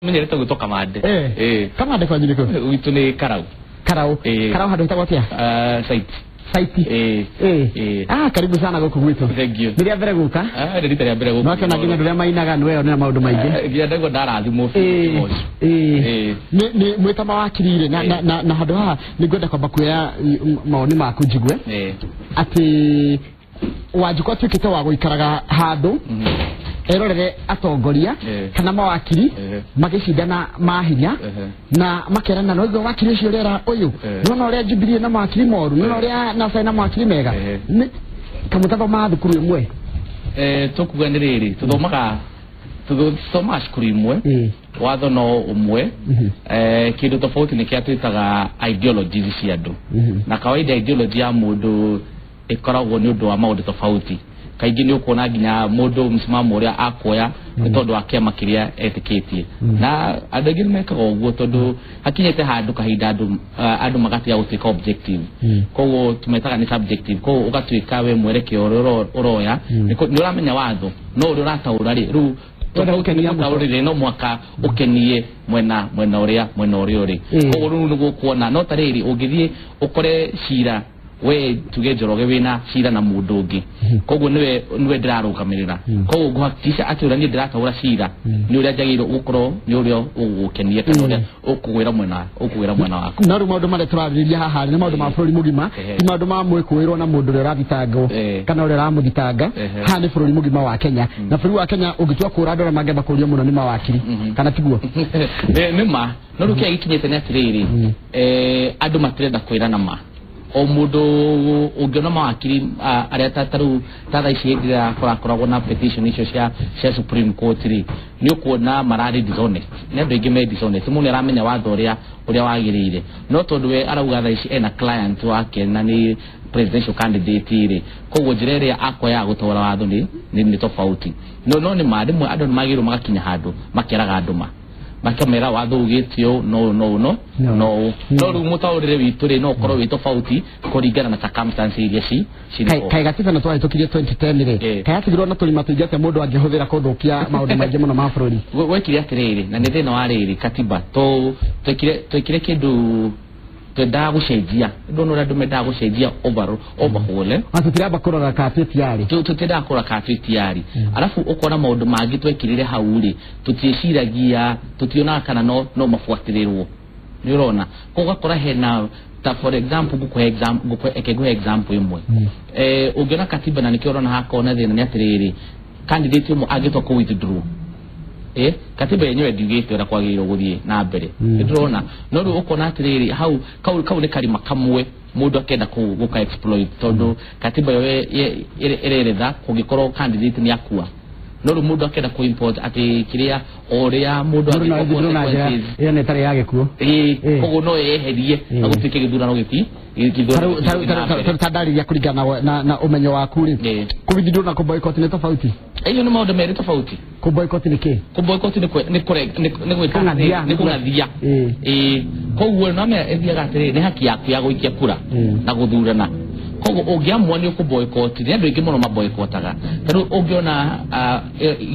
Menyerete gwĩtwo Kamande. Eh. Kamande kwanyu nĩkũ? Gwitũ nĩ Karau. Karau. Karau handũ hetagwo atĩa? Site. Site. Eh. Eh. Ah, karibu sana gũkũ gwitũ. Thank you. Nĩ rĩa mbere gũka? Ah, nĩ rita rĩa mbere gũka. No akĩona nginya andũ arĩa mainaga nĩ weyonera maũndũ maingĩ. Nginya ndaigua ndarathimwo biũ. Eh. Nĩ nĩ mwĩta mawakiri rĩ, na na na handũ haha nĩ ngwenda kwamba kuoya mawoni maku njigue. Atĩ Wanjikũ atuĩkĩte wa gũikaraga handũ erorere atongoria kana mawakiri magĩcindana mahinya na makerana no igua wakiri ũcio ũrera ũyũ nona ũrĩa Jubilee na mawakiri moru nona ũrĩa NASA na mawakiri mega kamũtathomaga thukuru ĩmwe. Tũkuga nĩ rĩrĩ, tũthomaga cukuru imwe, watho no ũmwe, kĩndũ tofauti nĩ kĩa twĩtaga ideologies cia andũ, na kawaida ideology ya mũndũ ĩkoragwo nĩ ũndũ wa maũndũ tofauti. Kaingĩ nĩ ũkuona nginya mũndũ msimamo ũrĩa akuoya nĩ tondũ wa kĩama kĩrĩa etĩkĩtie, na andũ aingĩ nĩ mekaga ũguo tondũ hakinyĩte handũ kahinda andũ magatiga gũtuĩka objective, koguo tũmetaga nĩ subjective. Koguo ũgatuĩka we mwerekeo ũrĩa ũroya nĩ ũramenya watho no ũrĩa ũrataũra rĩ rĩu ũtaũrĩre no mwaka ũkenie mwena mwena ũrĩa ũrĩ. Koguo rĩu nĩguo ũkuona no ta rĩrĩ ũngĩthiĩ ũkore cira we tuge Njoroge wina cira na mundu ungi, koguo niwe ndirarũgamĩrĩra, koguo nguhakikisha atĩ ũrĩa niĩ ndĩrataũra cira nĩ ũrĩa njagĩrĩirwo gũkorwo nĩ ũrĩa ũgũgũkenia kana ũrĩa ũkũgwĩra mwena waku. No rĩu maũndũ marĩa tũrarĩrĩria haha nĩ maũndũ ma bũrũri mũgima, ti maũndũ ma mwĩkũĩrwo na mũndũ ũrĩa ũrathitangwo kana ũrĩa ũramũthitanga. Haha nĩ bũrũri mũgima wa Kenya, na bũrũri wa Kenya ũngĩtua kũũra andũ arĩa mangĩamba kũũrio mũno nĩ mawakiri, kana tiguo? Nĩ ma. No rĩu kĩrĩa gĩkinyĩte nĩ atĩrĩrĩ, andũ matirenda kwĩrana ma. O mũndũ ũngĩona mawakiri arĩa ta rĩu ta thaa ici hĩndĩ ĩrĩa kũrakoragwo na petition icio cia Supreme Court rĩ, nĩ ũkuona mararĩ dishonest. Nĩ andũ aingĩ me dishonest, mũndũ nĩ aramenya watho ũrĩa wagĩrĩire, no tondũ we arauga thaa ici ena client wake na nĩ presidential candidate rĩ, koguo njĩra ĩrĩa akoya gũtwara watho nĩ tofauti. No nĩ ma rĩmwe andũ nĩ magĩrĩirwo magakinya handũ makeraga andũ ma makamera watho ugĩte ũũ no no no no no rĩu mũtaũrĩre witũ rĩ no ũkorwo wĩ tofauti kũringana na circumstances iria cirĩ. Kaĩ gatiba na twahĩtũkirie 2010 rĩ, kaĩ yatigirwo na tũrima tũingĩ atĩa mũndũ angĩhũthĩra kũthũkia maũndũ maingĩ mũno ma bũrũri? Wekire atĩrĩrĩ, na nĩ thĩna wa rĩrĩ katiba twekire kĩndũ twendaga gũcenjia, ndona ũrĩa andũ mendaga gũcenjia overhaul. Tũtiramba kũrora ka twĩ tiarĩ, tũtiendaga kũrora ka twĩ tiarĩ. Arabu ũkona maũndũ mangĩ twekĩrire hau rĩ, tũtiĩciragia, tũtionaga kana no mabuatĩrĩrwo, nĩ ũrona. Koguo ũgakora hena ta for example, ngũkũhe example ĩmwe. Ũngĩona katiba na nĩkĩo ũrona hakorwo na thĩna nĩ atĩrĩrĩ, candidate ũmwe angĩtua kũ withdraw, katiba yenyewe ndiugĩte ũrĩa kwagĩrĩirwo gũthiĩ na mbere, nĩndĩrona. No rĩu ũkona atĩrĩrĩ, hau kau nĩ karima kamwe mũndũ akenda gũka exploit, tondũ katiba yo ĩreretha kũngĩkorwo candidate nĩ akua, no rĩu mũndũ akenda kũ import atĩ kĩrĩa ũrĩa mũndũ ĩyo nĩ ĩtarĩ ya gĩkuũ, koguo no yeherie na gũtuĩke gĩthurano gĩti ta ndarĩria kũringana na ũmenyo waku rĩ, kũ withdraw na kũ boycott nĩ tofauti? Icio nĩ maũndũ merĩ tofauti. Kũ boycott nĩ kĩ? Kũ boycott nĩ kũng'athia. Koguo no ĩthiaga atĩrĩrĩ, nĩ haki yaku ya gũikia kura na gũthurana, koguo ũngĩamua nĩ ũkũ boycott, nĩ andũ aingĩ mũno maboycottaga. Ta rĩu ũngĩona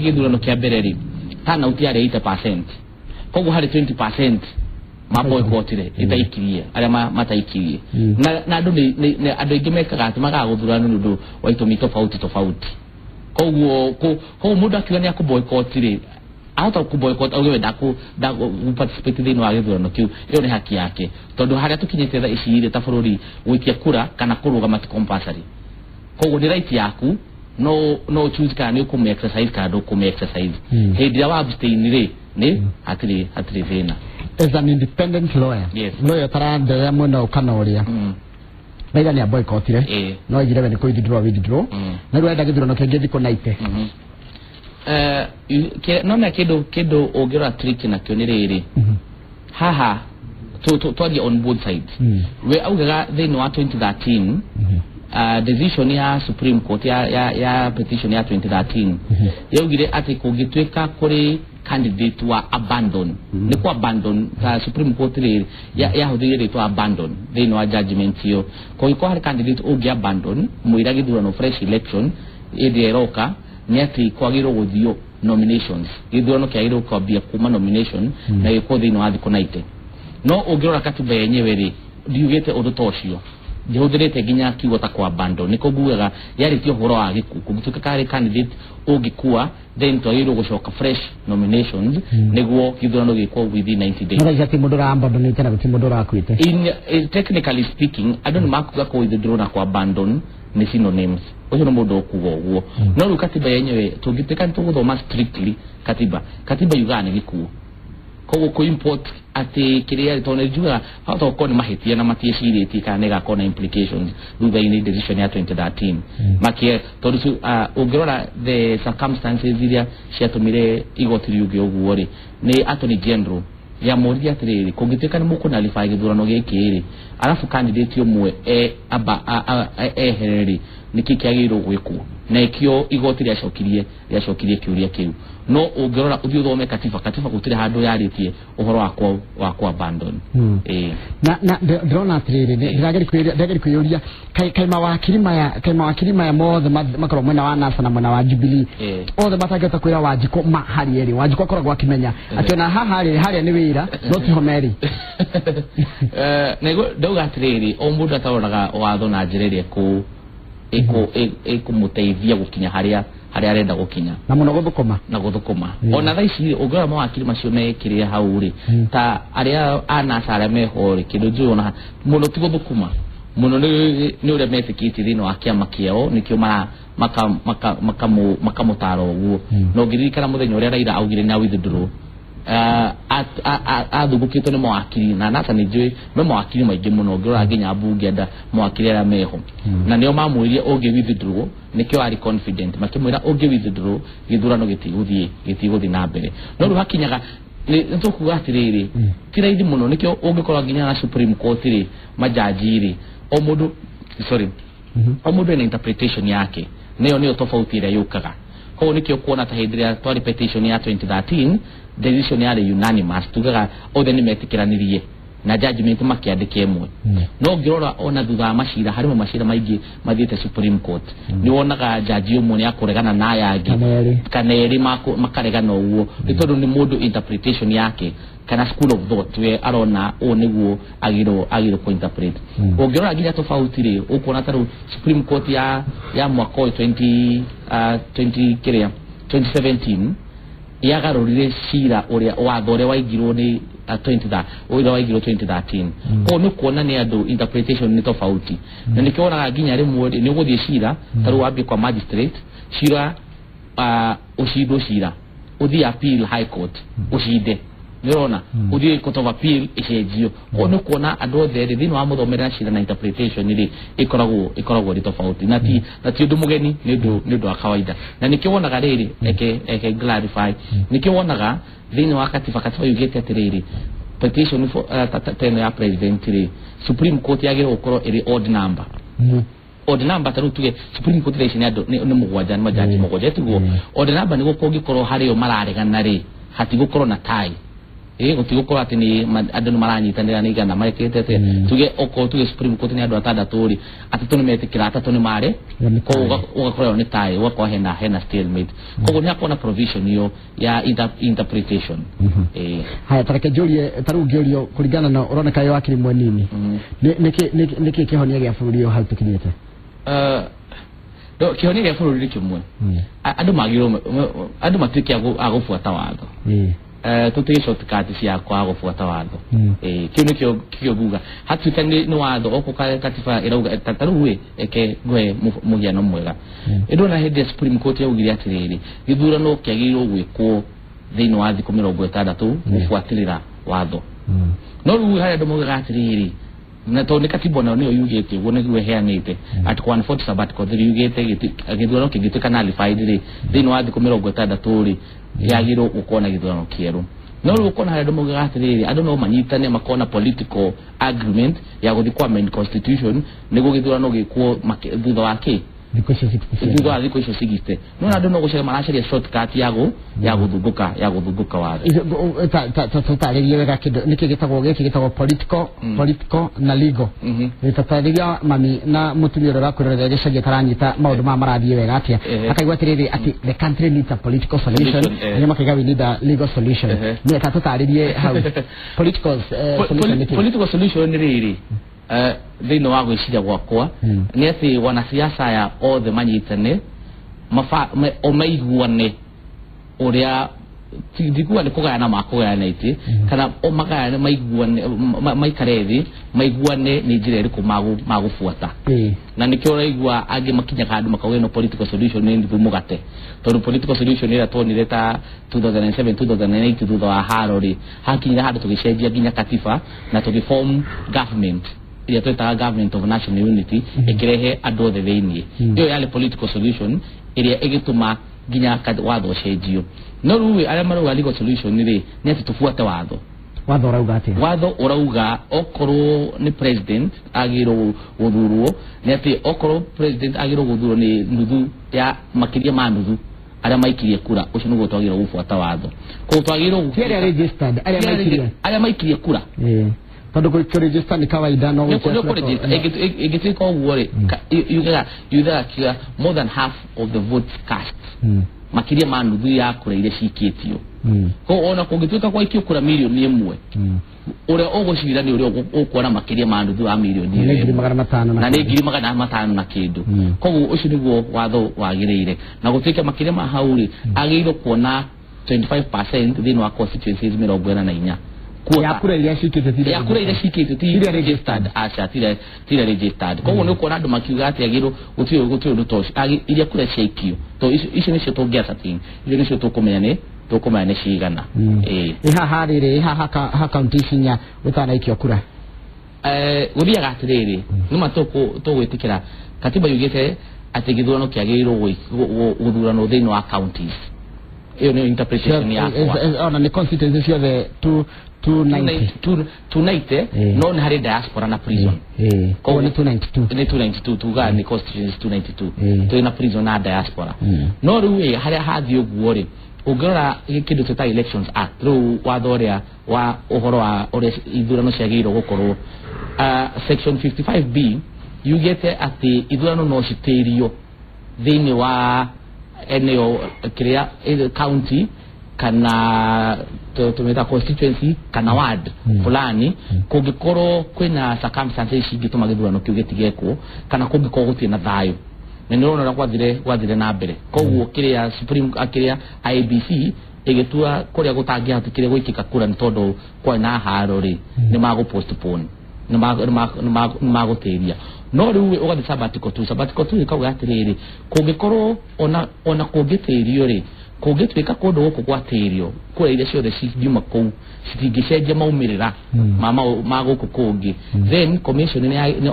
gĩthurano kĩa mbere rĩ, turnout yarĩ 80%, koguo harĩ 20% maboycottire itaikirie arĩa mataikirie, na andũ andũ aingĩ mekaga atĩ magaga gũthurana nĩ ũndũ wa itũmi tofauti tofauti. Koguo mũndũ akiuga nĩ akũ boycott rĩ, ahota kũ boycott auge we ndakũ participate thĩinĩ wa gĩthurano kĩu, ĩyo nĩ haki yake, tondũ harĩa tũkinyĩte thaa ici rĩ ta bũrũri gũikia kura kana kũrũgama ti compulsory. Koguo nĩ right yaku, no choose kana nĩ ũkũmĩ exercise kana ndũkũmĩ exercise. Hĩndĩ ĩrĩa wa abstain rĩ, nĩ hatirĩ thĩna. As an independent lawyer, lawyer ũtaranderera mwena ũyũ kana ũrĩa, Raila nĩ aboycottire, no aigire we nĩ kũ withdraw, na rĩu arenda gĩthurano kĩngĩ thikũ 90. Nona kĩndũ ũngĩrora trick nakĩo nĩ rĩrĩ, haha twarie on both sides. We augaga thĩinĩ wa 2013 decision ya Supreme Court ya petition ya 2013 yaugire atĩ kũngĩtuĩka kũrĩ candidate wa abandon, nĩ kũ abandon ta Supreme Court rĩ yahũthĩrire rĩtwa abandon thĩinĩ wa judgment ĩyo, kũngĩkorwo harĩ candidate ũngĩ abandon mũira gĩthurano fresh election hĩndĩ ĩrĩa ĩroka, nĩ atĩ kwagĩrĩirwo gũthio nominations. Gĩthurano kĩagĩrĩirwo kwambia kuma nomination na gĩkwo thĩinĩ wa thikũ 90. No ũngĩrora katiba yenyewe rĩ, ndiugĩte ũndũ ta ũcio, ndĩhũthĩrĩte nginya kiugo ta kwa bando. Nĩkĩo ngugaga yarĩtie ũhoro wa gĩkuũ, kũngĩtuĩka karĩ candidate ũngĩkua, then twagĩrĩirwo gũcoka fresh nominations nĩguo gĩthurano gĩkwo within 90 days. No ti mũndũ ũraabandonĩte na gũtirĩ mũndũ ũrakuĩte. In technically speaking, andũ nĩ makuga kũ withdraw na kwa abandon nĩ synonyms. Ũcio nĩ mũndũ ũkuga ũguo. No rĩu katiba yenyewe tũngĩtuĩka nĩ tũgũthoma strictly katiba, katiba yugaga nĩ gĩkuũ. Koguo kũ import atĩ kĩrĩa tondũ nĩ njugaga hata gũkorwo nĩ mahĩtia na matiĩcirĩtie kana nĩ ĩgakorwo na implications thutha-inĩ decision ya 2013 makie, tondũ ũngĩrora the circumstances iria ciatũmire igoti riuge ũguo rĩ, nĩ Attorney General yamũririe atĩrĩrĩ, kũngĩtuĩka nĩ mũkũnalify gĩthurano gĩkĩ rĩ, arabu candidate ũmwe ehere rĩ, nĩkĩ kĩagĩrĩirwo gwĩkwo? Na ĩkĩo igoti rĩacokirie kĩũria kĩu. No ũngĩrora ũthiĩ ũthome katiba, katiba gũtirĩ handũ yarĩtie ũhoro wa kwa abandon. Na ndĩrona atĩrĩrĩ, ndĩrageria kwĩyũria kaĩ mawakiri maya mothe makorwo mwena wa NASA na mwena wa Jubilee othe matangĩhota kwĩra Wanjikũ ma harĩa ĩrĩ. Wanjikũ akoragwo akĩmenya atĩ ona haha rĩ, harĩa nĩ wĩra no tiho merĩ. Nĩguo ndauga atĩrĩrĩ, o mũndũ ataroraga watho na njĩra ĩrĩa ĩkũmũteithia gũkinya harĩa arenda gũkinya, na mũno gũthũkũma na gũthũkũma. Ona thaa ici ũngĩrora mawakiri macio mekĩrĩre hau rĩ, ta arĩa a NASA arĩa meho rĩ, kĩndũ njũĩ ona mũno ti gũthũkũma mũno nĩ ũrĩa metĩkĩtie thĩinĩ wa kĩama kĩao, nĩkĩo makamũtara ũguo. Na ũngĩririkana mũthenya ũrĩa Raila augire nĩ withdraw, athugũkĩtwo nĩ mawakiri na NASA nĩ njũĩ me mawakiri maingĩ mũno, ũngĩrora nginya mbunge enda mawakiri arĩa meho, na nĩo mamwĩrire ũngĩ withdraw, nĩkĩo arĩ confident, makĩmwĩra ũngĩ withdraw gĩthurano gĩtigũthiĩ na mbere. No rĩu hakinyaga nĩ tũkuga atĩrĩrĩ, ti raithi mũno, nĩkĩo ũngĩkorwo nginya na Supreme Court rĩ, majaji rĩ, o mũndũ o mũndũ ena interpretation yake, nĩyo nĩyo tofauti ĩrĩa yũkaga. Koguo nĩkĩo kuona ta hĩndĩ ĩrĩa twarĩ petition ya 2013 decision yarĩ unanimous, tugaga othe nĩ metĩkĩranirie na judgment makĩandĩka ĩmwe. No ũngĩrora ona thutha wa macira, harĩ macira maingĩ mathiĩte Supreme Court, nĩ wonaga jaji ũmwe nĩ akũregana na aya angĩ kana erĩ makaregana ũguo, nĩ tondũ nĩ mũndũ interpretation yake kana school of thought we arona ũũ nĩguo agĩrĩirwo kũ interpret. Ũngĩrora nginya tofauti rĩ, ũkuona ta rĩu Supreme Court ya mwaka ũyũ 2017 yagarũrire cira ũrĩa watho ũrĩa waigirwo nĩ 2013. Koguo nĩ kuona nĩ andũ interpretation nĩ tofauti, na nĩkĩo wonaga nginya rĩmwe nĩ ũgũthiĩ cira ta rĩu wambie kwa magistrate cira, ũcindwo cira ũthiĩ appeal high court ũcinde, nĩũrona ũthiĩ court of appeal ĩcenjio. Koguo nĩ kuona andũ othe rĩ, thĩinĩ wa mũthomere na cira na interpretation rĩ, ĩkoragwo ĩrĩ tofauti, na ti ũndũ mũgeni, nĩ ũndũ wa kawaida. Na nĩkĩo wonaga rĩrĩ, eke clarify, nĩkĩo wonaga thĩinĩ wa katiba, katiba yugĩte atĩrĩrĩ, petition for teno ya president rĩ, Supreme Court yagĩrĩirwo gũkorwo ĩrĩ odd number. Odd number ta rĩu tuge Supreme Court thaa ici nĩ andũ nĩ mũgwanja, nĩ majaji mũgwanja, tiguo? Odd number nĩguo kũngĩkorwo harĩo mararegana rĩ, hatigũkorwo na tie. Gũtigũkorwo atĩ nĩ andũ nĩ maranyitanĩra nĩ igana marekĩte atĩa, tuge okorwo tuge Supreme Court nĩ andũ atandatũ rĩ, atatũ nĩ metĩkĩra, atatũ nĩ mare, koguo ũgakorwo nĩ tie, ũgakorwo hena stalemate. Koguo nĩ hakorwo na provision ĩyo ya interpretation. Haya, tareke njũrie, ta rĩu ngĩũrio kũringana na ũroneka wĩ wakiri mwenini, nĩkĩ kĩhonia gĩa bũrũri ũyũ hau tũkinyĩte? Kĩhonia gĩa bũrũri nĩ kĩmwe, andũ magĩrĩirwo andũ matuĩke a gũbuata watho. Tũtige shortcut cia kwaga gũbuata watho. Kĩu nĩkĩo kĩo nguga, hatuĩka nĩ watho okorwo katiba ĩrauga ta rĩu ĩ, eke ngũhe mũhiano mwega. Ĩndĩ hĩndĩ ya Supreme Court yaugire atĩrĩrĩ, gĩthurano kĩagĩrĩirwo gwĩkwo thĩinĩ wa thikũ 60 gũbuatĩrĩra watho. No rĩu harĩa andũ maugaga atĩrĩrĩ, na tondũ nĩ katiba nayo nĩyo yugĩte ũguo, nĩguo ĩheanĩte Article 140 sub article 3 yugĩte gĩthurano kĩngĩtuĩka nullified rĩ, thĩinĩ wa thikũ 60 rĩ, yagĩrĩirwo gũkorwo na gĩthurano kĩerũ. No rĩu ũkona harĩa andũ maugaga atĩrĩrĩ, andũ no manyitane makona political agreement ya gũthiĩ kwa main constitution nĩguo gĩthurano gĩkwo thutha wa kĩ Thikũ icio 60. Thutha wa thikũ icio 60 no na andũ no gũcaria maracaria shortcut ya gũthungũka watho. Tatarĩrie wega kĩndũ nĩkĩ gĩtagwo gĩkĩ gĩtagwo political na legal. Tatarĩria mami na mũtumia ũrĩa ũrakwĩrorera gĩcagi ataranyita maũndũ maya marathiĩ wega atĩa, akaigua atĩrĩrĩ atĩ the country needs a political solution, na makaiga we need a legal solution. Nĩ ta tũtarĩrie hau political solution nĩkĩ? Political solution nĩ rĩrĩ, thĩinĩ wa gwĩciria gwakwa nĩ atĩ wanasiasa aya othe manyitane maiguane ũrĩa ndikuga nĩ kũgayana makũgayana itĩ kana o magayane maiguane maikare thĩ maiguane nĩ njĩra ĩrĩkũ magũbuata. Na nĩkĩo ũraigua angĩ makinyaga handũ makauga ĩno political solution nĩ nuthu mũgate, tondũ political solution ĩrĩa tuonire ta 2007 2008 thutha wa haro rĩ, hakinyire handũ tũgĩcenjia nginya katiba na tũgĩform government ĩrĩa twĩtaga government of national unity, ĩkĩrehe andũ othe thĩiniĩ. Ĩyo yarĩ political solution ĩrĩa ĩgĩtũma nginya watho ũcenjio. No rĩu arĩa marauga legal solution rĩ, nĩ atĩ tũbuate watho. Watho ũrauga atĩa? Watho ũrauga okorwo nĩ president agĩrĩirwo gũthurwo, nĩ atĩ okorwo president agĩrĩirwo gũthurwo nĩ nuthu ya makĩria ma nuthu arĩa maikirie kura, ũcio nĩguo twagĩrĩirwo gũbuata watho. Koguo twagĩrĩirwo Ti arĩa registered, arĩa maikirie kura. Tondũ kũregister nĩ kawaida no gũkũregister ĩngĩtuĩka ũguo rĩ, yugaga kiuga more than half of the votes cast, makĩria ma nuthu ya kura iria cikĩtio. Koguo ona kũngĩtuĩka gwaikio kura mirioni 1, ũrĩa ũgũcira nĩ ũrĩa ũkuona makĩria ma nuthu ya mirioni 500 na nĩ 500,000 na kĩndũ. Koguo ũcio nĩguo watho wagĩrĩire, na gũtuĩke makĩria ma hau rĩ, agĩrĩirwo kuona 25% thĩinĩ wa constituencies 44 ya kura iria cikĩtio, ya kura iria cikĩtio ti registered, aca ti registered. Koguo nĩ ũkuona andũ makiuga atĩ agĩrĩirwo gũtirĩ ũndũ ta ũcio, iria kura ciaikio to icio nĩcio tũngĩascertain, icio nĩcio tũkũmenya nĩ cigana. Ĩ haha rĩrĩ, haha ha kaunti ici inya ũtanaikio kura? Gũthiaga atĩrĩrĩ, nĩma tũgwĩtĩkĩra katiba yugĩte atĩ gĩthurano kĩagĩrĩirwo gũthuranwo thĩinĩ wa counties. Ĩyo nĩyo interpretation yakwa. Ona nĩ constituency ciothe 290 no nĩ harĩ diaspora na prison. Koguo nĩ 292. Nĩ 292 tugaga nĩ constituency 292 tũrĩ na prison na diaspora. No rĩu harĩa hathiĩ ũguo rĩ, ũngĩrora kĩndũ twĩtaga Elections Act, rĩu watho ũrĩa wa ũhoro wa ũrĩa ithurano ciagĩrĩirwo gũkorwo, section 55B yugĩte atĩ ithurano no citĩrio thĩinĩ wa eneo kĩrĩa county kana tumeta constituency kana ward fulani, kũngĩkorwo kwĩna circumstances cingĩtũma gĩthurano kĩu gĩtigekwo kana kũngĩkorwo gũtirĩ na thayũ. Na nĩ ũrona ũrĩa gwathire na mbere. Koguo kĩrĩa Supreme kĩrĩa IEBC ĩgĩtua kũrĩa gũtangĩahotire gwĩkĩka kura nĩ tondũ kwarĩ na haro rĩ, nĩ magũ postpone, nĩ magũtĩria. No rĩu ũgathiĩ sabbatical 2, sabbatical 2 ĩkauga atĩrĩrĩ, kũngĩkorwo ona kũngĩtĩrio rĩ, kũngĩtuĩka kũndũ gũkũ gwatĩrio kura iria ciothe cingiuma kũu citingĩcenjia maumĩrĩra ma gũkũ kũngĩ, then commission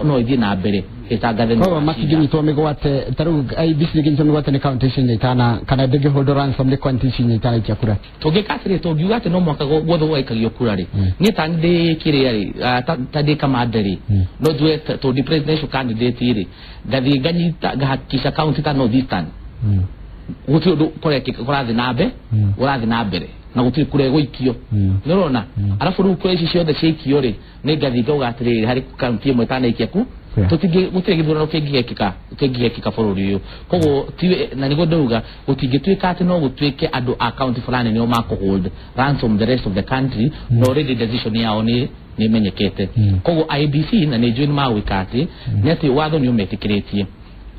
no ĩthiĩ na mbere ĩtangathe. Koguo matingĩnyitwo mĩgwate, ta rĩu IEBC ndĩngĩnyitwo mĩgwate nĩ kaunti ici inya itana, kana ndĩngĩhũndwo ransom nĩ kaunti ici inya itanaikia kura? Tũngĩka atĩrĩ, tũngiuga atĩ no mũhaka guothe gũgaikagio kura rĩ, niĩ ta ndĩ kĩrĩa rĩ, ta ndĩ kamande rĩ, no njuge tondũ ndi presidential candidate rĩ, ngathiĩ nganyita ngahakikisha kaunti ta North Eastern gũtirĩ ũndũ kũrathiĩ na mbere, ũrathiĩ na mbere na gũtirĩ kura ĩgũikio. Nĩ ũrona? Arabu rĩu kura ici ciothe ciaikio rĩ, nĩ ngathiĩ ngauga atĩrĩrĩ, harĩ kaunti ĩmwe ĩtanaikia ku gũtirĩ gĩthurano kĩngĩgekĩka bũrũri ũyũ. Koguo na nĩguo ndauga gũtingĩtuĩka atĩ no gũtuĩke andũ a kaunti fulani nĩo makũhold ransom the rest of the country, no already decision yao nĩ ĩmenyekete. Koguo IEBC na nĩ njũĩ nĩ magwĩka atĩ nĩ atĩ watho nĩ ũmetĩkĩrĩtie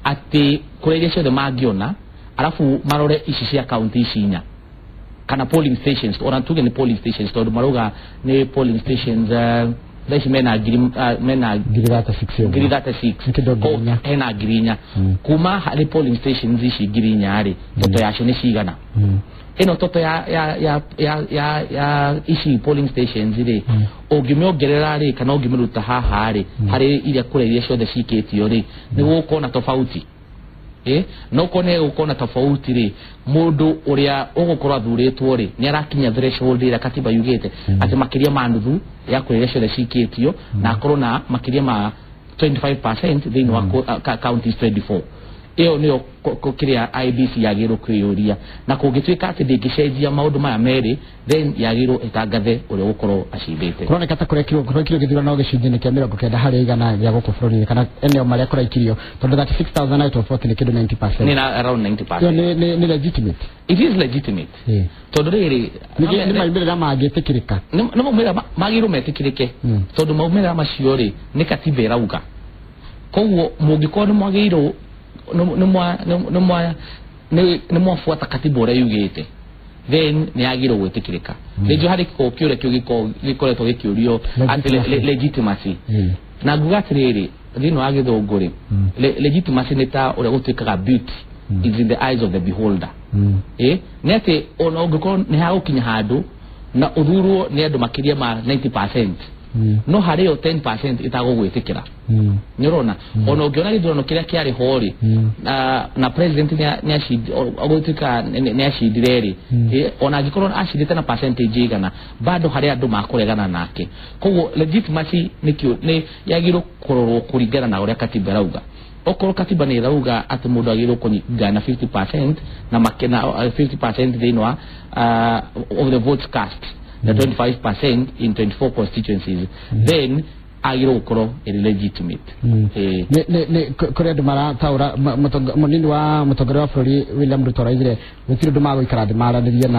atĩ kura iria ciothe mangĩona, arabu marore ici cia kaunti ici inya kana polling stations, ona tuge nĩ polling stations tondũ marauga nĩ polling stations thaa ici mena ngiri mena 36 hena 4,000 kuma harĩ polling stations ici 4,000 rĩ, toto yacio nĩ cigana? Ĩno toto ya ya ya ya ya ya ici polling stations rĩ, ũngĩmĩongerera rĩ kana ũngĩmĩruta haha rĩ, harĩ iria kura iria ciothe cikĩtio rĩ, nĩ gũgũkorwo na tofauti. No kone gũkorwo na tofauti rĩ, mũndũ ũrĩa ũgũkorwo athurĩtwo rĩ, nĩ arakinya threshold ĩrĩa katiba yugĩte atĩ makĩria ma nuthu ya kura iria ciothe cikĩtio, na akorwo na makĩria ma 25% thĩinĩ wa counties 24. Ĩyo nĩyo kĩrĩa IEBC yagĩrĩirwo kwĩyũria, na kũngĩtuĩka atĩ ndĩngĩcenjia maũndũ maya merĩ, then yagĩrĩirwo ĩtangathe ũrĩa ũgũkorwo acindĩte. Kũroneka ta kũrekirwo gĩthurano gĩcunjĩ-inĩ kĩa 90% gĩa gũkũ bũrũri-inĩ, kana eneo marĩa kũraikirio, tondũ 36,000 out of 40 nĩ kĩndũ 90%. Nĩ around 90%. Nĩ legitimate. It is legitimate. Tondũ rĩrĩ nĩ maumĩrĩra mangĩtĩkĩrĩka. Nĩ maumĩrĩra magĩrĩirwo metĩkĩrĩke, tondũ maumĩrĩra macio rĩ nĩ katiba ĩrauga. Koguo mũngĩkorwo nĩ mwagĩrĩirwo nĩ mwabuata katiba ũrĩa yugĩte, then nĩ yagĩrĩirwo gwĩtĩkĩrĩka. Nĩnjũĩ harĩ kĩũria kĩu gĩkoretwo gĩkĩũrio atĩ legitimacy. Na nguga atĩrĩrĩ, thĩinĩ wa gĩthũngũ rĩ, legitimacy nĩ ta ũrĩa gũtuĩkaga beauty is in the eyes of the beholder. Nĩ atĩ ona ũngĩkorwo nĩ hagũkinya handũ na ũthurwo nĩ andũ makĩria ma 90%, no harĩ yo 10% ĩtagũgwĩtĩkĩra. Nĩ ũrona ona ũngĩona gĩthurano kĩrĩa kĩarĩ ho rĩ, na president nĩ acindire rĩ, ona angĩkorwo acindĩte na percentage igana, bado harĩ andũ makũregana nake. Koguo legitimacy nĩ yagĩrĩirwo kũrorwo kũringana na ũrĩa katiba ĩrauga. Okorwo katiba nĩ ĩrauga atĩ mũndũ agĩrĩirwo kũnyingana 50% na makena 50% thĩinĩ wa of the votes cast, na 25% in 24 constituencies, then agĩrĩirwo gũkorwo ĩrĩ legitimate. Nĩ kũrĩ andũ marataũra mũnini wa mũtongoria wa bũrũri William Ruto araugire gũtirĩ ũndũ magũikara thĩ maranĩrie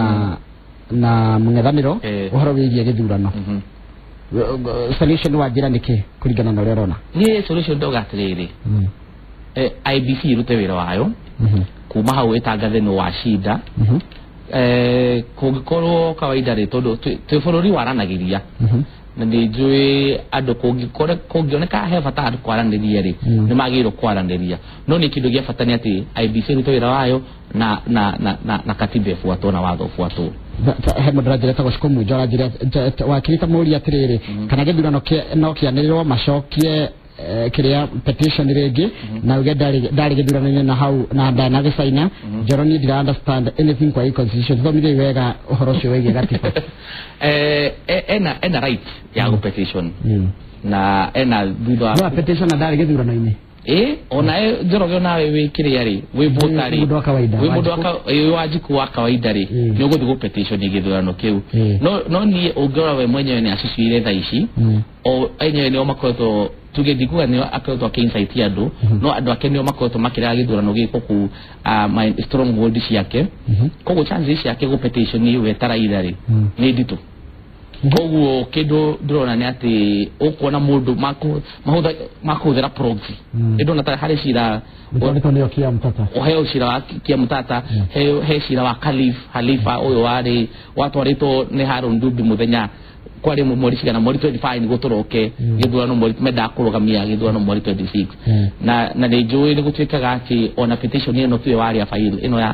na mũng'ethanĩro ũhoro wĩgiĩ gĩthurano. Solution wa njĩra nĩkĩ kũringana na ũrĩa ũrona? Niĩ solution ndauga atĩrĩrĩ, IEBC ĩrute wĩra wayo kuma hau ĩtangathe nĩ wacinda. Kũngĩkorwo kawaida rĩ, tondũ twĩ bũrũri waranagĩria, na nĩ njũĩ andũ kũngĩoneka he bata andũ kwaranĩria rĩ, nĩ magĩrĩirwo kwaranĩria. No nĩ kĩndũ gĩa bata nĩ atĩ IEBC ĩrute wĩra wayo na katiba ĩbuatwo na watho ũbuatwo. He mũndũ aranjĩra etagwo Shiko Munjo aranjĩra wakiri ta mũũria atĩrĩrĩ, kana gĩthurano no kĩanĩrĩrwo macokie kĩrĩa petition rĩngĩ, na uge ndarĩ gĩthurano-inĩ na hau na ndanagĩcaina. Njoro niĩ ndira understand anything kwa constitution, thomithia wega ũhoro ũcio wĩgiĩ gatiba. Ena right ya gũ petition na ena thutha wa petition na ndarĩ gĩthurano-inĩ. Ona Njoroge onawe wĩ kĩrĩa rĩ, wĩ voter rĩ, mũndũ wa kawaida, wĩ mũndũ wa Wanjikũ wa kawaida rĩ, nĩ ũgũthiĩ gũ petition gĩthurano kĩu. No niĩ ũngĩrora we mwenyewe nĩ acicire thaa ici, o enyewe nĩo makoretwo tuge ndikuga nĩo akoretwo akĩ-incite andũ, no andũ ake nĩo makoretwo makĩrega gĩthurano gĩkũ kũu stronghold ciake. Koguo chances ciake gũ petition we ta Raila rĩ nĩ nditũ. Koguo kĩndũ ndĩrona nĩ atĩ ũkuona mũndũ makũhũthĩra proxy. Ndĩrona ta harĩ cira ũheo cira wa Kiamutata, he cira wa Khalifa ũyũ warĩ watwarĩtwo nĩ Harun Dubi mũthenya kwarĩ mweri cigana, mweri 25 nĩguo tũroke gĩthurano, mweri mendaga kũrũgamia gĩthurano mweri 26. Na nĩ njũĩ nĩ gũtuĩkaga atĩ ona petition ĩno tuwe warĩ ya file ĩno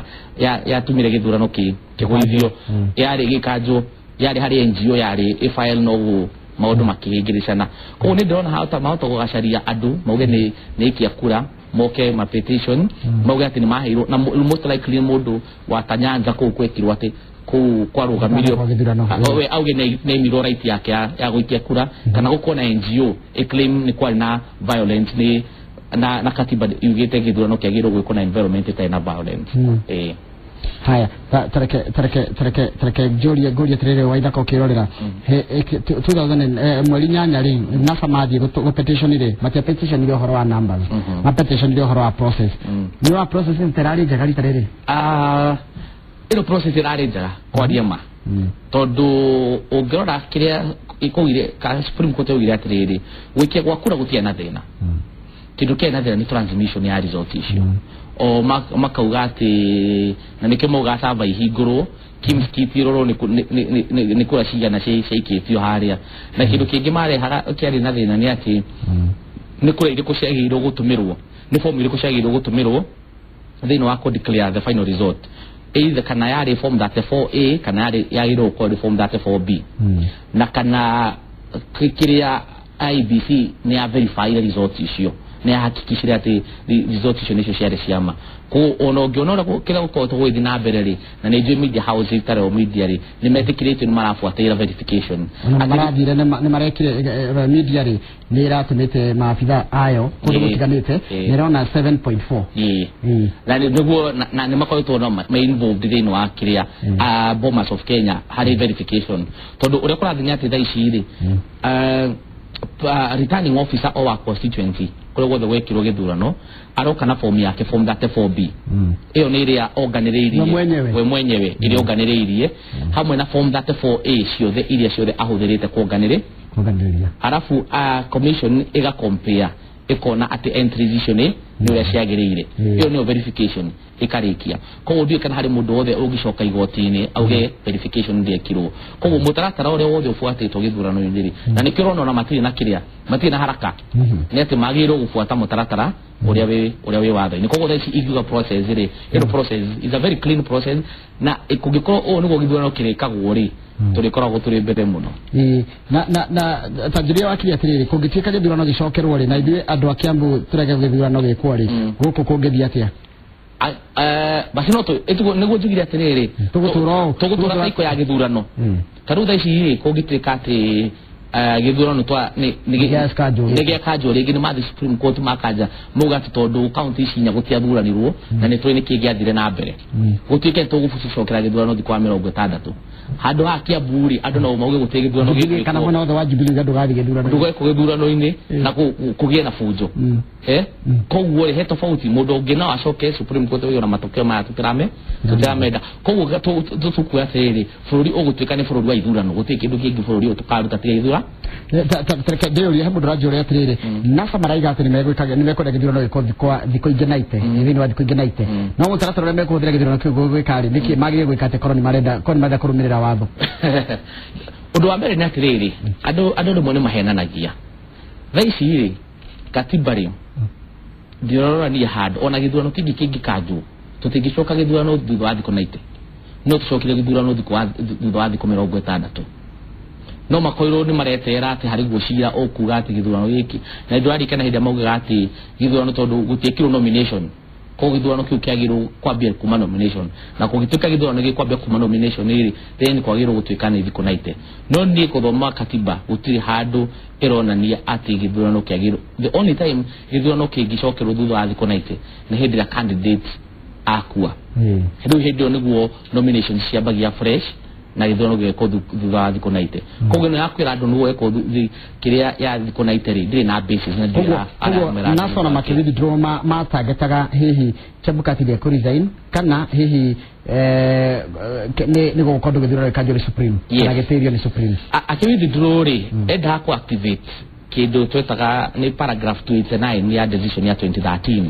yatũmire gĩthurano kĩgũithio, yarĩ gĩkanjwo, yarĩ harĩ NGO yarĩ ĩfile, noguo maũndũ makĩhĩngĩrĩcana. Koguo nĩ ndĩrona hata mahota gũgacaria andũ mauge nĩ ikia kura, moke ma petition mauge atĩ nĩ maheirwo, na most likely mũndũ wa Tanyanza kũu gwekirwo atĩ kũu kwarũgamirio auge nĩ aimirwo right yake ya gũikia kura, kana gũkorwo na NGO ĩclaim nĩ kwarĩ na violence, nĩ na katiba yugĩte gĩthurano kĩagĩrĩirwo gwĩkwo na environment ĩtarĩ na violence. Haya, tareke njũrie ngũrie atĩrĩrĩ, Waithaka ũkĩrorera 2000 mweri 8 rĩ, NASA mathiĩ gũ petition rĩ, matia petition ũhoro wa numbers, ma petition ũhoro wa process. Nĩ wa process ĩtararĩ njega rita rĩrĩ? Ĩno process ĩrarĩ njega kwaria ma, tondũ ũngĩrora kĩrĩa ĩkũgire ka Supreme Court yaugire atĩrĩrĩ, gwĩkia gwa kura gũtirĩ na thĩna. Kĩndũ kĩarĩ na thĩna nĩ transmission ya result icio. O makauga atĩ na nĩkĩo mauga server ihingũrwo, Kimskit irorwo nĩ kura cigana ciaikĩtio harĩa. Na kĩndũ kĩngĩ marehaga kĩarĩ na thĩna nĩ atĩ nĩ kura irĩkũ ciagĩrĩirwo gũtũmĩrwo, nĩ form irĩkũ ciagĩrĩirwo gũtũmĩrwo thĩinĩ wa kũ declare the final result. Either kana yarĩ form 34A kana yagĩrĩirwo gũkorwo ĩrĩ form 34B, na kana kĩrĩa IEBC nĩ ya verify results icio. nĩ ahakikishire atĩ result icio nĩcio ciarĩ ciama. Koguo ona ũngĩona ũrĩa kĩrĩa gũkoretwo gũgĩthiĩ na mbere rĩ, na nĩ njũĩ media house ta Royal Media rĩ, nĩ metĩkĩrĩtio nĩ marabuatĩrĩra verification. Ona marathire nĩ marekire Royal Media rĩ, nĩ ĩratũmĩte maabitha ayo kũndũ gũtiganĩte, nĩ ĩrona 7.4. Na nĩguo na nĩ makoretwo no ma involved thĩinĩ wa kĩrĩa Bomas of Kenya harĩ verification, tondũ ũrĩa kũrathiĩ nĩ atĩ thaa ici rĩ, returning officer o wa constituency kũrĩa guothe gwekirwo gĩthurano aroka na form yake, form 34B. Ĩyo nĩ ĩrĩa onganĩrĩirie we mwenyewe, ĩrĩa onganĩrĩirie hamwe na form 34A ciothe iria ciothe ahũthĩrĩte kuonganĩrĩria. Arabu commission ĩga compare ĩkona atĩ entries icio nĩ ũrĩa ciagĩrĩire. Ĩyo nĩyo verification ĩkarĩkia. Koguo ndiũĩ kana harĩ mũndũ wothe ũngĩcoka igoti-inĩ auge verification ndĩekirwo. Koguo mũtaratara ũrĩa wothe ũbuatĩtwo gĩthurano-inĩ rĩ, na nĩkĩo ũrona ona matirĩ na kĩrĩa, matirĩ na haraka, nĩ atĩ magĩrĩirwo gũbuata mũtaratara ũrĩa wĩ watho-inĩ. Koguo thaa ici ingiuga process rĩ, ĩno process is a very clean process, na kũngĩkorwo ũũ nĩguo gĩthurano kĩrĩkagwo rĩ, tũrĩkoragwo tũrĩ mbere mũno. Na ta njĩra wakiri atĩrĩrĩ, kũngĩtuĩka gĩthurano gĩcokerwo rĩ, na ithuĩ andũ a Kiambu tũrege gĩthurano gĩkwo rĩ, gũkũ kũngĩthiĩ atĩa? Basi no nĩguo njugire atĩrĩrĩ, tũgũtũra cycle ya gĩthurano. Ta rĩu thaa ici rĩ, kũngĩtuĩka atĩ gĩthurano nĩ gĩakanjwo rĩngĩ, nĩ mathiĩ Supreme Court makanja mauga atĩ tondũ kaunti ici inya gũtiathuranirwo na nĩ tũĩ nĩkĩĩ gĩathire na mbere, gũtuĩke tũgũcokera gĩthurano thikũ wa 60. Handũ ha Kiambu rĩ, andũ no mauge gũtirĩ gĩthurano gĩgwĩkwo, kana mwena wothe wa Jubilee ndũgathiĩ gĩthurano, ndũgekwo gĩthurano-inĩ na kũgĩe na bunjo. Koguo rĩ, he tofauti, mũndũ ũngĩ no acoke Supreme Court oige ona matokeo maya tũtiramenda. Koguo tũkuoya atĩrĩrĩ, bũrũri ũgũtuĩka nĩ bũrũri wa ithurano, gũtirĩ kĩndũ kĩngĩ bũrũri ũyũ tũkaruta tiga ithura. Reke ndĩũrie, he mũndũ ũranjũria atĩrĩrĩ, NASA maraiga atĩ nĩmekwenda gĩthurano gĩkwo thikũ ingĩ 90, thĩinĩ wa thikũ ingĩ 90, no mũtaratara ũrĩa mekũhũthĩra gĩthurano kĩu gwĩka rĩ, nĩkĩ magĩrĩire gwĩka atĩ korwo nĩmarenda kũrũmĩrĩra watho? Ũndũ wa mbere nĩ atĩrĩrĩ, andũ rĩmwe nĩ mahenanagia. Thaa ici rĩ, katiba rĩ ndĩrorania handũ ona gĩthurano kĩngĩ kĩngĩkanjwo, tũtingĩcoka gĩthurano thutha wa thikũ 90, no tũcokire gĩthurano thutha wa thikũ 60. No makoirwo nĩ maretera atĩ harĩ guo cira ũkuga atĩ gĩthurano gĩkĩ, na ndĩraririkana hĩndĩ ĩrĩa maugaga atĩ gĩthurano tondũ gũtiekirwo nomination, koguo gĩthurano kĩu kĩagĩrĩirwo kwambia kuma nomination, na kũngĩtuĩka gĩthurano gĩkwambia kuma nomination rĩ, then kwagĩrĩirwo gũtuĩka nĩ thikũ 90. No niĩ gũthoma katiba gũtirĩ handũ ĩronania atĩ gĩthurano kĩagĩrĩirwo. The only time gĩthurano kĩngĩcokerwo thutha wa thikũ 90 nĩ hĩndĩ ĩrĩa candidate akua. Rĩu hĩndĩ ĩyo nĩguo nomination ciambagia fresh na gĩthurano gĩgekwo thutha wa thikũ 90. Koguo ĩno ya kwĩra andũ nĩguo ĩkwo kĩrĩa ya thikũ 90 rĩ, ndĩrĩ na basis na ndĩrĩ na NASA ona makĩwithdraw matangetaga hihi Chebukati ndekũ resign kana hihi nĩ gũgũkorwo ndũ gĩthurano gĩkanjwo nĩ Supreme kana gĩtĩrio nĩ Supreme. Akĩwithdraw rĩ, endaga kũ activate kĩndũ twetaga nĩ paragraph 29 ya decision ya 2013,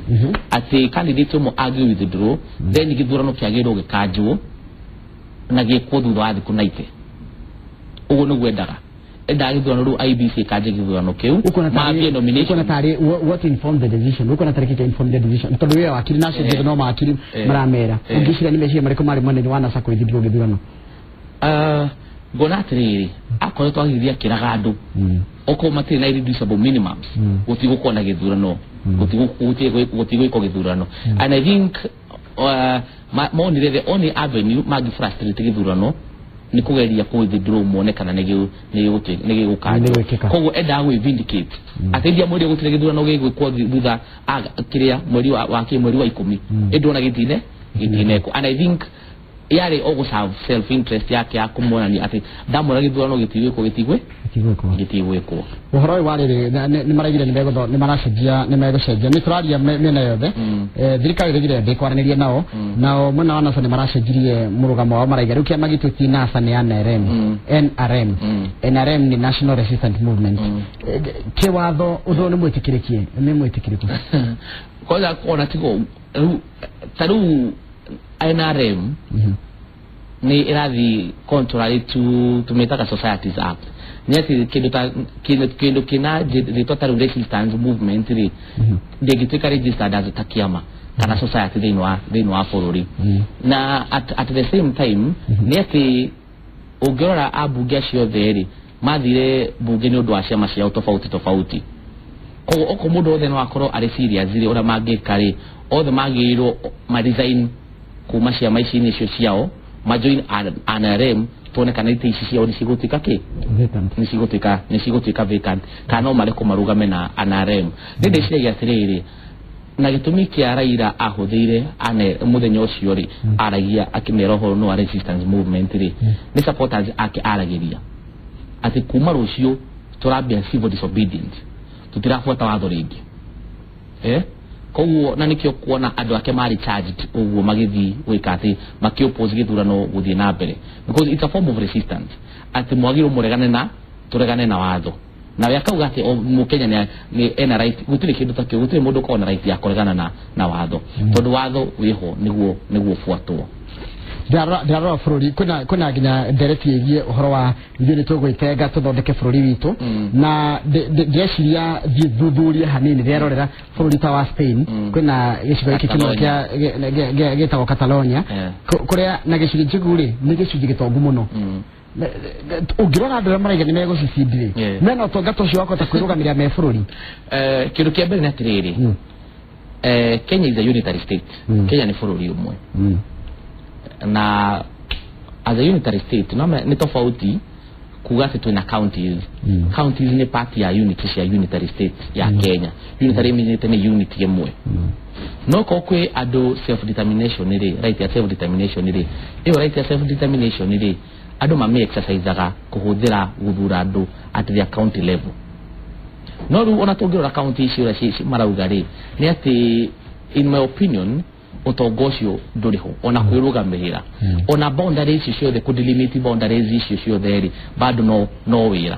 atĩ candidate ũmwe angĩ withdraw, then gĩthurano kĩagĩrĩirwo gĩkanjwo na gĩkwo thutha wa thikũ 90. Ũguo nĩguo endaga. Endaga gĩthurano rĩu IEBC ĩkanje gĩthurano kĩu, mambie nomination. Ũkuona tarĩ what informed the decision, ũkuona tarĩ kĩka informed the decision, tondũ wĩra wakiri na acio no mawakiri maramera, ũngĩciria nĩ meciria marĩkũ marĩ mwena-inĩ wa NASA kũ-withdraw gĩthurano? Ngona atĩrĩrĩ, akoretwo agĩthiĩ akĩraga andũ okorwo matirĩ na irreducible minimums, gũtigũkorwo na gĩthurano, gũtigwĩkwo gĩthurano. And I think monire the only avenue mangĩ frustrate gĩthurano nĩ kũgeria kũ withdraw mone kana nĩ gĩgũkanjwo. Koguo endaga gwĩ vindicate atĩ ndia mweri gũtirĩ gĩthurano gĩgwĩkwo thutha kĩrĩa mweri wa mweri wa 10, ĩndĩ ona gĩtinekwo. And I think yarĩ o gũ serve self interest yake ya kũmonania atĩ ndamwĩra gĩthurano gĩtigwĩkwo gĩtigwĩkwo. Ũhoro ũyũ wa rĩrĩ, nĩ maraigire nĩ maracenjia, nĩ megũcenjia, nĩ tũraria mĩena yothe. Thirikari ĩraigire ndĩkwaranĩria nao, nao mwena wa NASA nĩ maracenjirie mũrũgamo wao, maraiga rĩu kĩama gitũ ti NASA nĩ NRM. NRM NRM nĩ National Resistance Movement. Kĩwatho ũndũ ũyũ nĩ mwĩtĩkĩrĩkie, nĩ mwĩtĩkĩrĩku? Kwanza ona tigo ta rĩu NRM nĩ ĩrathiĩ contrary to tũmĩtaga Societies Act, nĩ atĩ kĩndũ kĩna rĩtwa ta rĩu resistance movement rĩ, ndĩngĩtuĩka registered as ta kĩama kana society thĩinĩ wa bũrũri. Na at the same time nĩ atĩ ũngĩrora ambunge acio othe rĩ, mathire bunge nĩ ũndũ wa ciama ciao tofauti tofauti. Koguo oko mundu othe no akorwo arĩ serious rĩ ũrĩa mangĩka rĩ othe magĩrĩirwo ma resign kuma ciama ici icio ciao ma join NRM tuone kana itĩ ici ciao nĩ cigũtuĩka kĩ nĩ cigũtuĩka vacant kana no marekwo marũgame na NRM. Nĩ ndĩciragia atĩrĩrĩ na gĩtũmi kĩa Raila ahũthĩire mũthenya ũcio rĩ aragia akĩmera ũhoro no resistance movement rĩ nĩ supporters ake aragĩria atĩ kuma rũciũ tũrambia civil disobedience tutirabuata watho rĩngĩ koguo na nikio kuona andũ ake marĩ charged ũguo magĩthiĩ gwĩka atĩ makĩoppose gĩthurano gũthiĩ na mbere because it's a form of resistance atĩ mwagĩrĩirwo mũregane na tũregane na watho na we akauga atĩ mũkenya nĩ ena right gũtirĩ kĩndũ ta kĩu gũtirĩ mũndũ ũkoragwo na right ya kũregana na watho tondũ watho wĩho nĩguo ũbuatwo. Ndirarora bũrũri kwĩna nginya ndereti ĩgiĩ ũhoro wa ithuĩ nĩ tũgwĩtenga tũthondeke bũrũri witũ na ndĩreciria thiĩ thuthurie hanini ndĩrerorera bũrũri ta wa Spain kwĩna gĩcigo gĩkĩ kĩmwe gĩtagwo Catalonia kũrĩa na gĩcunjĩ njĩgu rĩ nĩ gĩcunjĩ gĩtongu mũno ũngĩrora andũ arĩa maraiga nĩ megũcicindi rĩ mena ũtonga ta ũcio wa kũhota kwĩrũgamĩrĩra me bũrũri. Kĩndũ kĩa mbere nĩ atĩrĩrĩ Kenya is a unitary state. Kenya nĩ bũrũri ũmwe na as a unitary state no nĩ tofauti kuga atĩ twĩna counties. Counties nĩ part ya unity cia unitary state ya Kenya. Unitary means nĩ unity ĩmwe. No ko kwĩ andũ self determination rĩ right ya self determination rĩ ĩyo right ya self determination rĩ andũ mame exerciseaga kũhũthĩra gũthura andũ at their county level. No rĩu ona tũngĩrora county icio ũrĩa marauga rĩ nĩ atĩ in my opinion ũtonga ũcio ndũrĩ ho ona kwĩrũgamĩrĩra ona boundaries icio ciothe kũ delimit boundaries icio ciothe rĩ bado no wĩra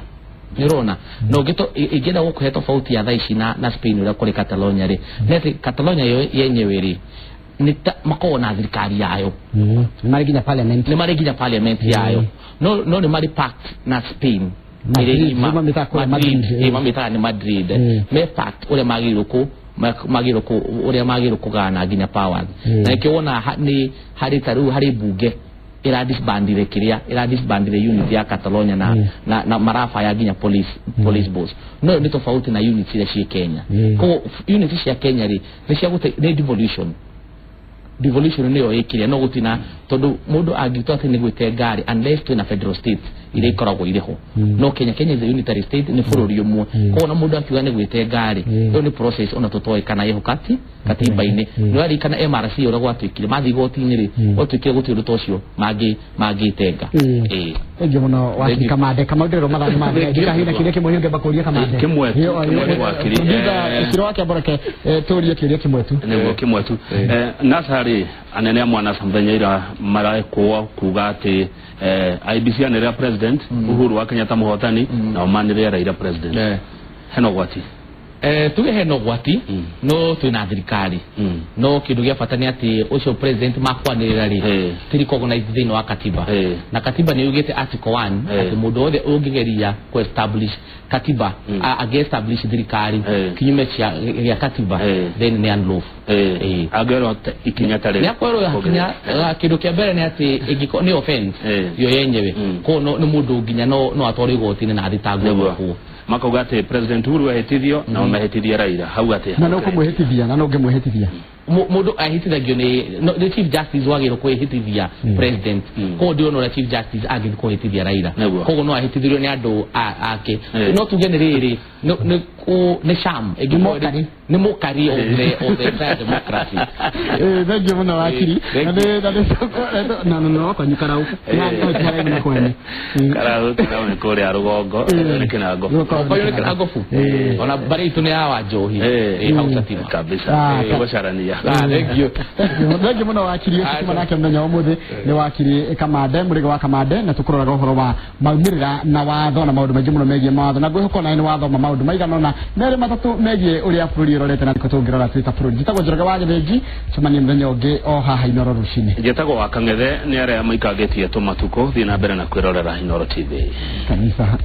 nĩ ũrona no ingĩenda gũkũhe tofauti ya thaa ici na Spain ũrĩa kũrĩ Catalonia rĩ nĩ atĩ Catalonia yo yenyewe rĩ nĩ makoragwo na thirikari yayo nĩ marĩ nginya parliament nĩ marĩ nginya parliament yayo no nĩ marĩ pact na Spain mamĩtaga nĩ Madrid me pact ũrĩa magĩrĩirwo ũrĩa magĩrĩirwo kũgana nginya powers na nĩkĩo wona nĩ harĩ ta rĩu harĩ bunge ĩra disbandire kĩrĩa ĩra disbandire unit ya Catalonia na marabaya nginya police boss no nĩ tofauti na unit iria ciĩ Kenya. Koguo unit cia Kenya rĩ nĩ cia nĩ devolution nĩyo ĩkĩrĩa no gũtina tondũ mũndũ angĩtua atĩ nĩ gwĩte ngari unless twĩna federal state iria ikoragwo irĩ ho no Kenya is a unitary state nĩ bũrũri ũmwe koguo na mũndũ akiuga nĩ gwĩte ngari ĩyo nĩ process ona tũtoĩ kana ĩho katiba-inĩ nĩ warikana MRC ũrĩa gwatuĩkire mathiĩ igoti-inĩ rĩ gwatuĩkire gũtirĩ ũndũ ta ũcio mangĩtenga. Thengiũ mũno wakiri Kamande. Kamau ndĩrerwo mathaa nĩ mathira ndikahina kĩũria kĩmwe ũngĩamba kũria Kamande kĩmwe tu wakiri Ciro wake Mboreke tũrie kĩũria kĩmwe tu nĩguo kĩmwe tu NASA rĩ anene a mwanasa mũthenya ira marekwo kuga atĩ IEBC anĩrĩra president Uhuru wa Kenyatta mũhotani nao manĩrĩra Raila president hena ũgwati tuge hena ũgwati no twĩna thirikari no kĩndũ gĩa bata nĩ atĩ ũcio president makwanĩrĩra rĩ ti recognized thĩinĩ wa katiba na katiba nĩ yugĩte article 1 atĩ mũndũ wothe ũngĩgeria kũ establish katiba angĩ establish thirikari kinyume gĩa katiba then nĩ unlawful. Angĩoerwo ikinya ta rĩu nĩ akoerwo ikinya kĩndũ kĩa mbere nĩ atĩ ĩngĩkorwo nĩ offense yo yenyewe koguo nĩ mũndũ nginya no atwarwo igoti-inĩ na athitangwo kuo makauga atĩ president Uhuru ahĩtithio na mamehĩtithie Raila hau atĩa na no kũmwĩhĩtithia na no ũngĩmwĩhĩtithia mũndũ ahĩtithagio nĩ chief justice wagĩrĩirwo kwĩhĩtithia president koguo ndĩrona ũrĩa chief justice angĩthiĩ kũhĩtithia Raila koguo no ahĩtithirio nĩ andũ ake no tuge nĩ rĩrĩ nĩ sham nĩ mũkari of the entire democracy. Thengiũ mũno wakiri na no kwanyu Karau na kwanyu Karau nĩ kũrĩa rũgongo nĩ Kĩnango kwanyu nĩ Kĩnango bu ona mbarĩ itũ nĩ ya Wanjohi hau Satima kabisa gũcarania. Thengiũ thengiũ mũno wakiri ũcio tuma nake mũthenya wa ũmũthĩ nĩ wakiri Kamande Mũrĩgo wa Kamande na tũkũroraga ũhoro wa maumĩrĩra na watho na maũndũ maingĩ mũno megiĩ mawatho na ngwĩhoka nawe nĩ wathoma maũndũ maigana ũna merĩ matatũ megiĩ ũrĩa bũrũri ũrorete na nĩkũ tũngĩrora twĩ ta bũrũri. Njĩtagwo Njoroge wa Gĩthĩnji cemanie mũthenya ũngĩ o haha Inooro rũcinĩ. Njĩtagwo wa Kang'ethe nĩ arĩa maikangĩtie tũmatukũ thiĩ na mbere na kwĩrorera Inooro TV kanitha.